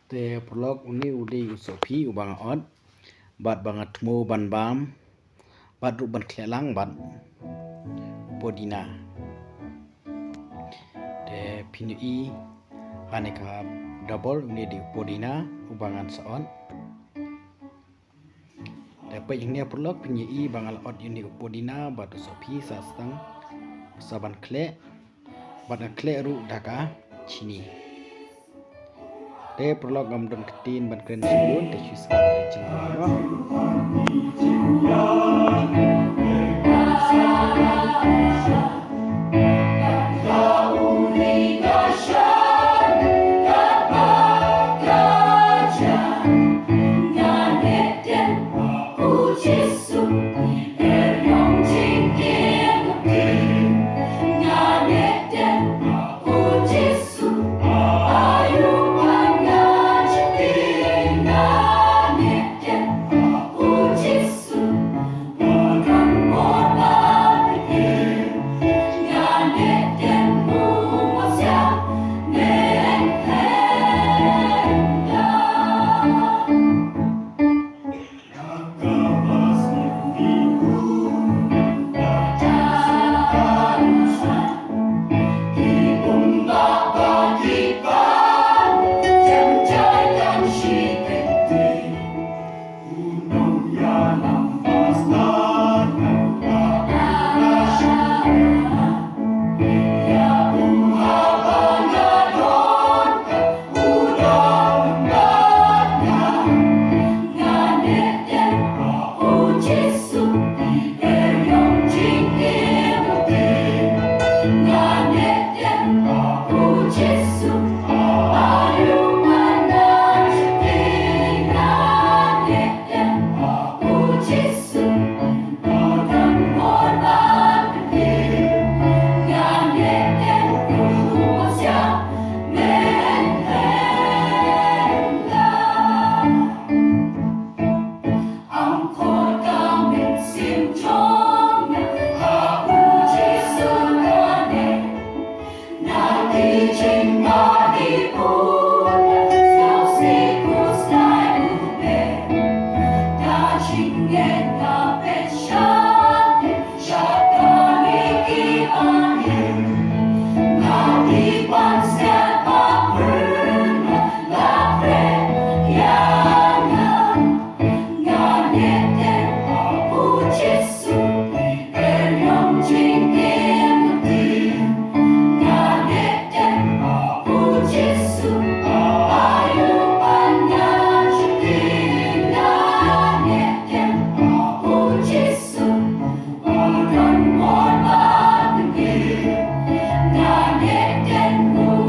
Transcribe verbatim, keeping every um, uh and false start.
Te paralok, une u dei u sohphi uba nga ot bad ba nga thmu ban bam bad ruh ban khleh lang bad podina. Te phin ïohi hangne ka double, une u dei u podina uba ngan sa ot. Te peit hangne paralok, phin ïohi ba nga la ot ïa une u podina bad u sohphi sa sdang sa ban khleh bad nga khleh ruh da ka chini. Te paralok, ngam don ktien ban kren shibun, te shu sngap ïa ka jingrwai.